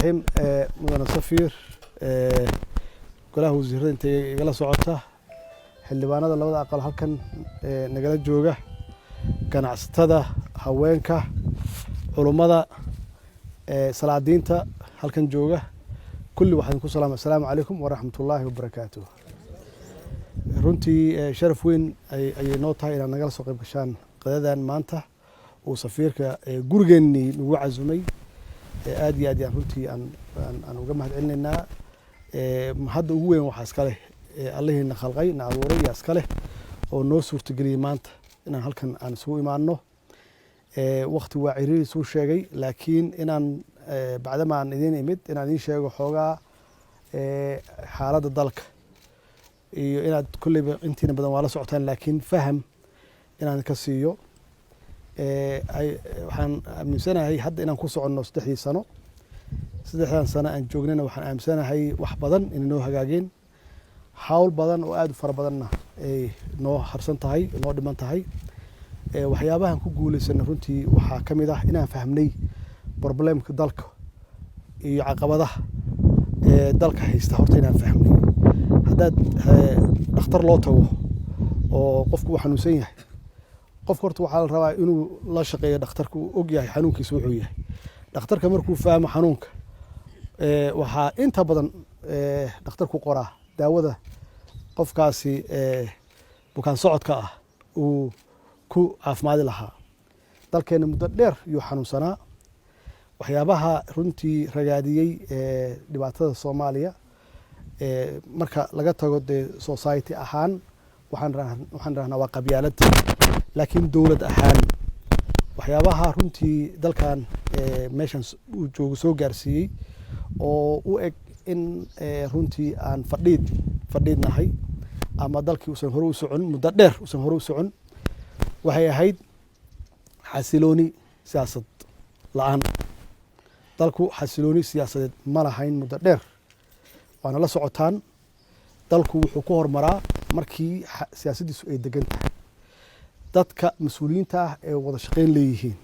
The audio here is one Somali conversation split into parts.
Raxiim. Mudane safiir, golaha wasiirada inta igala socota, xildhibaanada labada aqal halkan nagala jooga, ganacsatada, haweenka, culummada, salaadiinta halkan jooga, kulli waxaan ku salaamay assalaamu calaykum waraxmat ullaahi wabarakaatuh. Runtii sharaf weyn ayay noo tahay inaad nagala soo qayb gashaan qadadan maanta uu safiirka gurigeennii nagu casumay. Aad iyo aad yaan runtii aan uga mahad celinaynaa. Hadda ugu weyn waxaa iska leh Allihiina khalqay, na abuuray, yaa iska leh oo noo suurtageliyey maanta inaan halkan aan isugu imaano. Wakti waa ciriiri suu sheegay, laakiin inaan bacdama aan idiin imid inaan idiin sheego xoogaa xaaladda dalka iyo inaad kolleyba intiina badan waa la socotaan, laakiin faham inaan ka siiyo. Waxaan aaminsanahay hadda inaan ku soconno 3dii sano. 3dan sano aan joognayna waxaan aaminsanahay wax badan inay noo hagaageen, hawl badan oo aad u fara badanna ay noo harsan tahay, noo dhiman tahay. Waxyaabahan ku guuleysanay runtii waxaa ka mid ah inaan fahmnay problemka dalka iyo caqabadaha ee dalka haysta. Horta inaan fahmnay, haddaad dhakhtar loo tago oo qofku uu xanuunsan yahay, qofka horta waxaa la rabaa inuu la shaqeeyo dhakhtarka, uu og yahay xanuunkiisa wuxuu yahay. Dhakhtarka markuu fahmo xanuunka, waxaa inta badan dhakhtarku qoraa daawada qofkaasi bukaan socodka ah uu ku caafimaadi lahaa. Dalkeena muddo dheer yuu xanuunsanaa. Waxyaabaha runtii ragaadiyey dhibaatada Soomaaliya, marka laga tago dee society ahaan waxaan rahnaa waa qabyaalad, laakiin dowlad ahaan waxyaabaha runtii dalkan meeshan uu joogo soo gaarsiiyey oo u eg in runtii aan fadhiid fadhiidnahay ama dalkii uusan hore u socon, muddo dheer uusan hore u socon, waxay ahayd xasilooni siyaasad la-aan. Dalku xasilooni siyaasadeed ma lahayn muddo dheer, waana la socotaan. Dalku wuxuu ku horumaraa markii siyaasaddiisu ay degan tahay, dadka mas-uuliyiinta ah ee wada shaqeyn leeyihiin,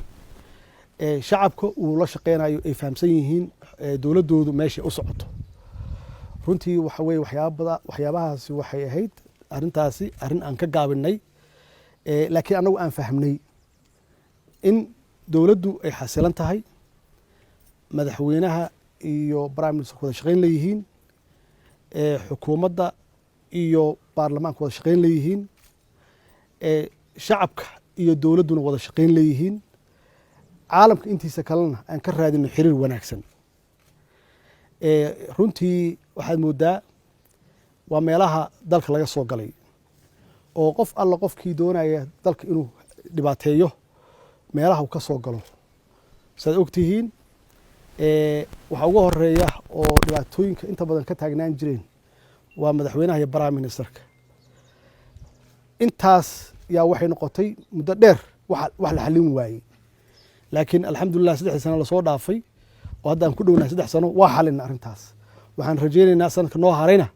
shacabka uu la shaqeynayo ay fahamsan yihiin dowladdoodu meeshay u socoto. Runtii waxa weye waxyaabahaasi waxay ahayd arrintaasi arrin aan ka gaabinay, laakiin annagu aan fahmnay in dowladdu ay xasilan tahay, madaxweynaha iyo prime minister wada shaqeyn leeyihiin, xukuumadda iyo baarlamaanka wada shaqeyn leeyihiin, shacabka iyo dowladduna wada shaqeyn leeyihiin, caalamka intiisa kalena aan ka raadino xiriir wanaagsan. Runtii waxaad moodaa waa meelaha dalka laga soo galay oo qof alla qofkii doonaya dalka inuu dhibaateeyo meelaha uu ka soo galo. Saad ogtihiin, waxaa uga horeeya oo dhibaatooyinka inta badan ka taagnaan jireen waa madaxweynaha iyo prime ministerka. Intaas yaa waxay noqotay muddo dheer wax la xallin waayey, laakiin alxamdulilah 3dii sano lasoo dhaafay oo hadda aan ku dhownahay 3 sano waa xalina arrintaas. Waxaan rajaynaynaa sanadka noo harayna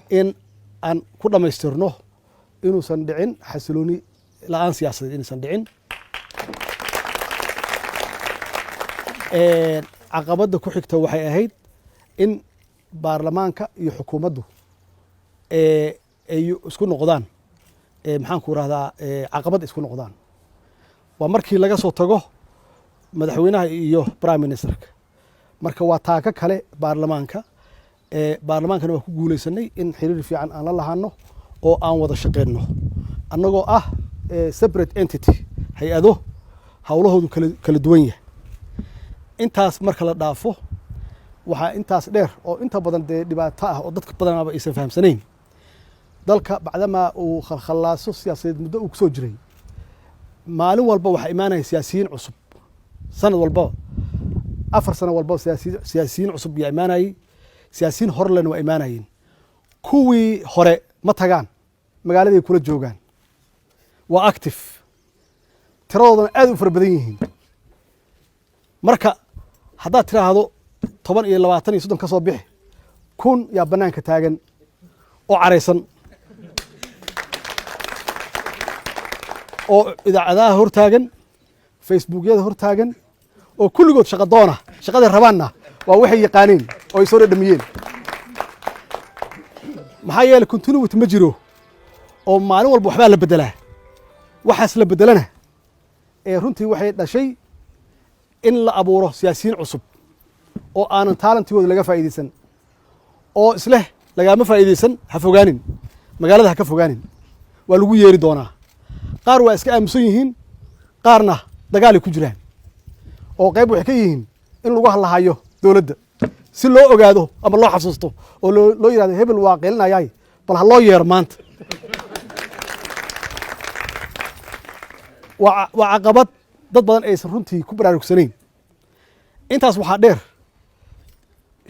in aan ku dhammaystirno inuusan dhicin xasilooni la-aan siyaasadeed inaysan dhicin. Caqabadda ku xigta waxay ahayd in baarlamaanka iyo xukuumaddu ay isku noqdaan, maxaan ku rahdaa, caqabad isku noqdaan. Waa markii laga soo tago madaxweynaha iyo prime ministerka. Marka waa taako kale baarlamaanka. Baarlamaankana waa ku guuleysanay in xiriir fiican aan la lahaano oo aan wada shaqeyno, annagoo ah separate entity, hay-ado howlahoodu kala duwan yahay. Intaas marka la dhaafo, waxaa intaas dheer oo inta badan dee dhibaato ah oo dadka badanaaba aysan fahamsanayn: dalka bacdamaa uu khalkhalaaso siyaasadeed muddo uu kusoo jiray, maalin walba waxaa imaanaya siyaasiyiin cusub. Sanad walbaba, 4 sano walbaba siyaasiyiin cusub yaa imaanayey, siyaasiyiin horlena waa imaanayeen. Kuwii hore ma tagaan, magaaladay kula joogaan, waa active, tiradoodana aad u fara badan yihiin. Marka haddaad tiraahdo 10 iyo 20 iyo 30 ka soo bixi, 1000 yaa bannaanka taagan oo caraysan oo idaacadaha hor taagan, Facebookyada hor taagan, oo kulligood shaqa doona, shaqaday rabaanna Waa waxay yaqaaneen oo ay soo dhadhamiyeen. Maxaa yeelay, continuity ma jiro oo maalin walba waxbaa la beddelaa. Waxaas la beddelana ee runtii waxay dhashay in la abuuro siyaasiyiin cusub oo aanan talentigooda laga faa'iidaysan, oo isleh lagaama faa'iidaysan, ha fogaanin magaalada, ha ka fogaanin, waa lagu yeeri doonaa. Qaar waa iska aamusan yihiin, qaarna dagaalay ku jiraan, oo qayb waxay ka yihiin in lagu hadlahayo dowladda si loo ogaado ama loo xasuusto oo loo yidhahdo, "Hebel waa qeylinayaay, bal ha loo yeero maanta." Waa caqabad dad badan aysan runtii ku baraarugsanayn. Intaas waxaa dheer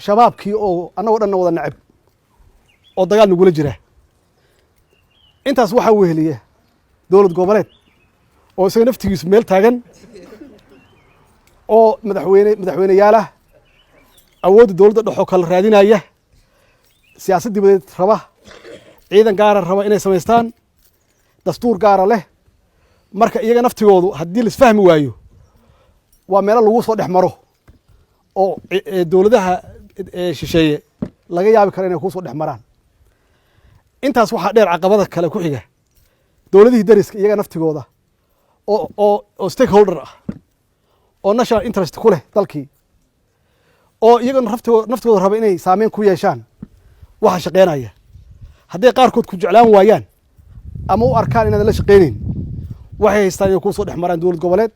Shabaabkii oo annagoo dhanna wada nacab oo dagaal nagula jira. Intaas waxaa weheliya dowlad goboleed oo isaga naftigiisu meel taagan oo madaxweyneyaalah, awoodda dowladda dhexoo kala raadinaya, siyaasad dibadeed raba, ciidan gaara raba inay samaystaan, dastuur gaara leh. Marka iyaga naftigoodu haddii la isfahmi waayo, waa meelo lagu soo dhex maro oo dowladaha shisheeye laga yaabi karo inay kusoo dhex maraan. Intaas waxaa dheer caqabada kale ku xiga, dowladihii dariska iyaga naftigooda oo stakeholder ah oo national interest ku leh dalkii, oo iyagana naftigooda raba inay saameyn ku yeeshaan waxa shaqeynaya. Hadday qaarkood ku jeclaan waayaan ama u arkaan inaadan la shaqeyneyn, waxay haystaan inay kusoo dhex maraan dowlad goboleed,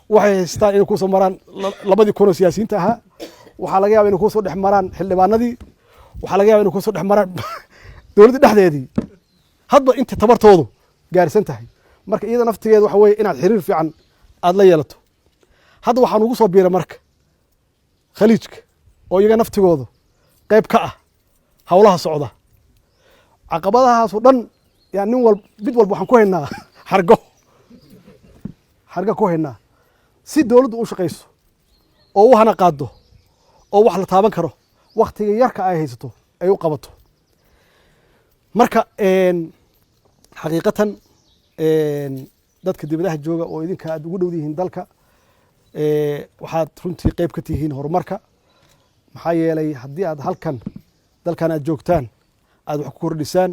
waxay haystaan inay kusoo maraan 2,000 oo siyaasiyiinta ahaa, waxaa laga yaba inay kusoo dhex maraan xildhibaanadii, waxaa laga yaba inay kusoo dhex maraan dowladda dhexdeedii, hadba inta tabartoodu gaarsan tahay. Marka iyada naftigeeda waxa weye inaad xiriir fiican aada la yeelato. Hadda waxaan ugu soo biiray marka Khaliijka oo iyaga naftigoodu qayb ka ah howlaha socda. Caqabadahaasoo dhan yaa nin wal mid walba waxaan ku haynaa xargo, xargo ku haynaa si dowladdu u shaqayso oo u hana qaado oo wax la taaban karo waktiga yarka ay haysato ay u qabato. Marka xaqiiqatan dadka dibadaha jooga oo idinka aad ugu dhow yihiin dalka, waxaad runtii qayb ka tihiin horumarka. Maxaa yeelay, haddii aad halkan dalkan aad joogtaan aad wax ku kordhisaan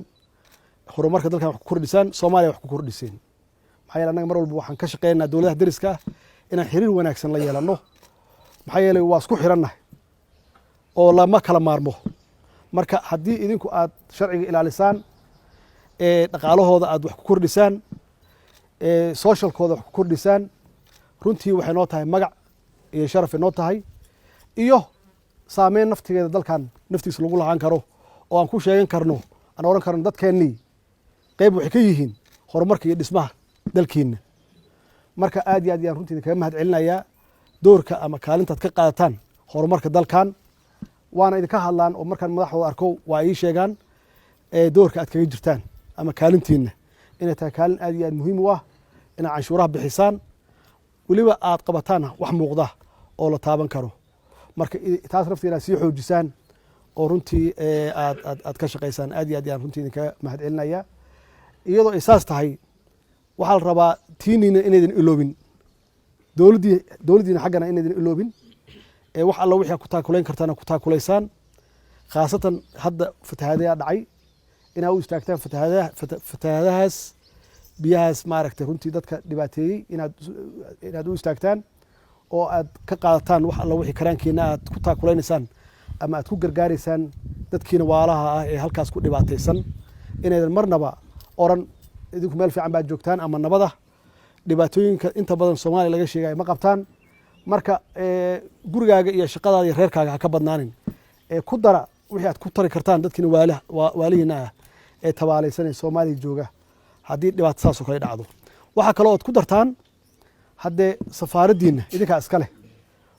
horumarka dalkan, wax ku kordhisaan Soomaaliya, wax ku kordhiseen. Maxaa yeelay, annaga mar walba waxaan ka shaqeynaa dowladaha deriska ah inaan xiriir wanaagsan la yeelanno. Maxaa yeelay, waa isku xirannahay oo lama kala maarmo. Marka haddii idinku aad sharciga ilaalisaan, dhaqaalahooda aad wax ku kordhisaan, socialkooda wax ku kordhisaan, runtii waxay noo tahay magac iyo sharafay noo tahay iyo saameyn naftigeeda dalkan naftiisa lagu lahaan karo oo aan ku sheegan karno, aan oran karno, dadkeennii qayb waxay ka yihiin horumarka iyo dhismaha dalkiina. Marka aad iyo aad yaan runtii idinkaga mahad celinayaa doorka ama kaalintaad ka qaadataan horumarka dalkan. Waana idinka hadlaan oo markaan madaxdooda arko waa ii sheegaan doorka aad kaga jirtaan ama kaalintiina inay tahay kaalin aad iyo aad muhiim u ah, inaad canshuuraha bixisaan, weliba aad qabataan wax muuqda oo la taaban karo. Marka taas nafteeda aad sii xoojisaan oo runtii aad ka shaqaysaan, aad iyo aad yaan runtii idinkaga mahad celinayaa. Iyadoo ay saas tahay, waxaa la rabaa tiiniina inaydan iloobin, dowladdiina xaggana inaydan iloobin, wax alla wixii aad ku taakulayn kartaana ku taakulaysaan. Khaasatan hadda fatahaadayaa dhacay, inaa u istaagtaan fatahaadahaas, biyahaas maaragtay runtii dadka dhibaateeyey, inaad u istaagtaan oo aad ka qaadataan wax alla wixii karaankiina aad ku taakulaynaysaan ama aad ku gargaaraysaan dadkiina waalaha ah ee halkaas ku dhibaataysan. Inaydan marnaba oran idinku meel fiican baad joogtaan ama nabada. Dhibaatooyinka inta badan Soomaaliya laga sheegayo ma qabtaan. Marka gurigaaga iyo shaqadaada iyo reerkaaga ha ka badnaanin, ee ku dara wixii aad ku tari kartaan dadkiina waalihiina ah ee tabaalaysan ee Soomaaliya jooga haddii dhibaato saas oo kale dhacdo. Waxaa kaloo ood ku dartaan, haddee safaaraddiinna idinkaa iska leh,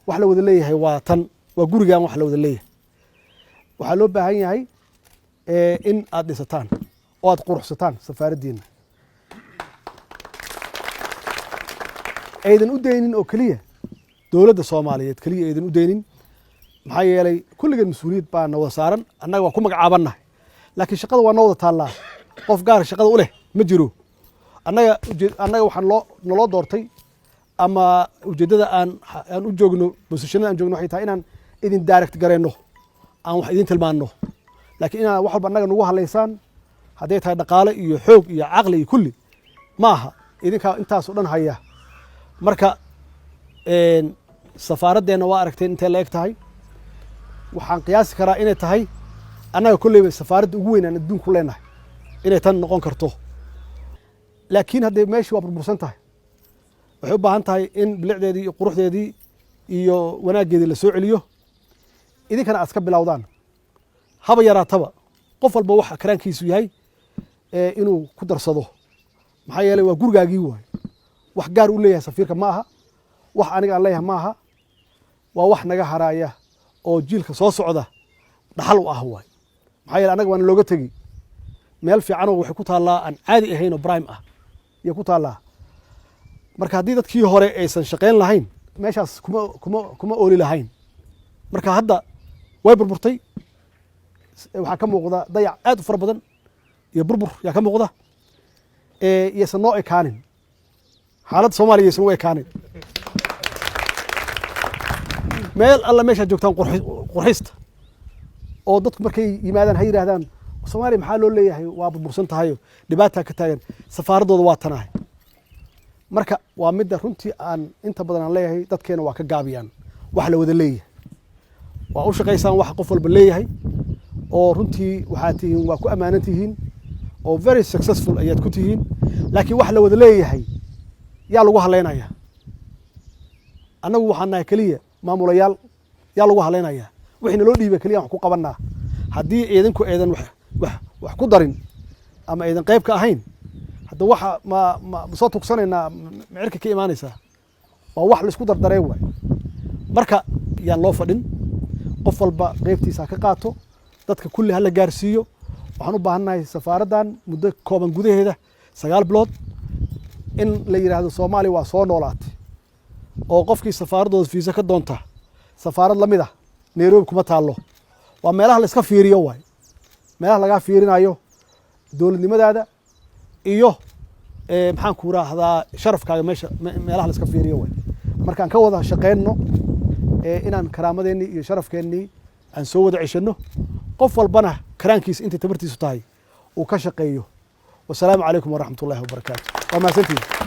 wax la wada leeyahay waa tan, waa gurigan wax la wada leeyahay. Waxaa loo baahan yahay in aad dhisataan oo aad quruxsataan safaaraddiinna, aydan u daynin oo keliya dowladda Soomaaliyeed keliya aydan u daynin. Maxaa yeelay, kulligeen mas-uuliyad baa na wada saaran. Annaga waa ku magacaabannahay, laakiin shaqada waa noo wada taallaa. Qof gaar shaqada u leh ma jiro. Annaga waxaan loo naloo doortay ama ujeeddada aan u joogno, positionada aan joogno, waxay tahay inaan Idin direct garayno, aan wax idin tilmaanno, laakiin inaad wax walba annaga nagu hadlaysaan, hadday tahay dhaqaale iyo xoog iyo caqli iyo kulli, ma aha. Idinkaa intaasoo dhan haya. Marka safaaraddeenna waa aragteen intee la eg tahay. Waxaan qiyaasi karaa inay tahay annaga kolleyba safaaradda ugu weyn aan adduun ku leenahay inay tan noqon karto. Laakiin haddee meeshii waa burbursan tahay, waxay u baahan tahay in bilicdeedii iyo quruxdeedii iyo wanaaggeedii la soo celiyo. Idinkana aad iska bilowdaan, haba yaraataba, qof walba waxa karaankiisu yahay inuu ku darsado. Maxaa yeelay, waa gurigaagii waay. Wax gaar u leeyahay safiirka ma aha, wax aniga aan leeyahay ma aha. Waa wax naga haraaya oo jiilka soo socda dhaxal u ah waay. Maxaa yeelay, annaga waana looga tegi. Meel fiicanoo waxay ku taallaa aan caadi ahayn oo prime ah iyo ku taallaa. Marka haddii dadkii hore aysan shaqayn lahayn, meeshaas kuma ooli lahayn. Marka hadda way burburtay. Waxaa ka muuqda dayac aad u fara badan iyo burbur yaa ka muuqda. Yaysan noo ekaanin xaaladda Soomaaliya, yaysan u ekaanin. Meel alla meeshaad joogtaan qurxista, oo dadku markay yimaadaan ha yidhahdaan, "Soomaaliya maxaa loo leeyahay waa burbursan tahayo, dhibaataa ka taagan? Safaaradooda waa tanahay." Marka waa midda runtii aan inta badan aan leeyahay, dadkeena waa ka gaabiyaan wax la wada leeyahay. Waa u shaqaysaan wax qof walba leeyahay, oo runtii waxaad tihiin, waa ku ammaanan tihiin, oo very successful ayaad ku tihiin. Laakiin wax la wada leeyahay yaa lagu hadlaynaya? Annagu waxaan nahay keliya maamulayaal. Yaa lagu hadlaynaya? Wixii naloo dhiibay keliya wax ku qabanaa. Haddii idinku aydan wax ku darin ama aydan qayb ka ahayn, hadda waxa ma soo tugsanaynaa micirka ka imaanaysaa? Waa wax laisku dardaree waay. Marka yaan loo fadhin, qof walba qeybtiisa ha ka qaato, dadka kulli ha la gaarsiiyo. Waxaan u baahannahay safaaraddan muddo kooban gudaheeda, 9 bilood, in la yidhaahdo Soomaaliya waa soo noolaatay, oo qofkii safaaradooda fiisa ka doonta, safaarad lamid ah Nairobi kuma taallo. Waa meelaha la iska fiiriyo waay, meelaha lagaa fiirinayo dowladnimadaada iyo maxaan ku raahdaa, sharafkaaga. Meesha meelaha la iska fiiriyo waay. Markaan ka wada shaqeyno inaan karaamadeennii iyo sharafkeennii aan soo wada ceshanno, qof walbana karaankiisa intay tabartiisu tahay uu ka shaqeeyo. Wasalaamu calaykum waraxmat ullahi wabarakaatu. Waa mahadsantihin.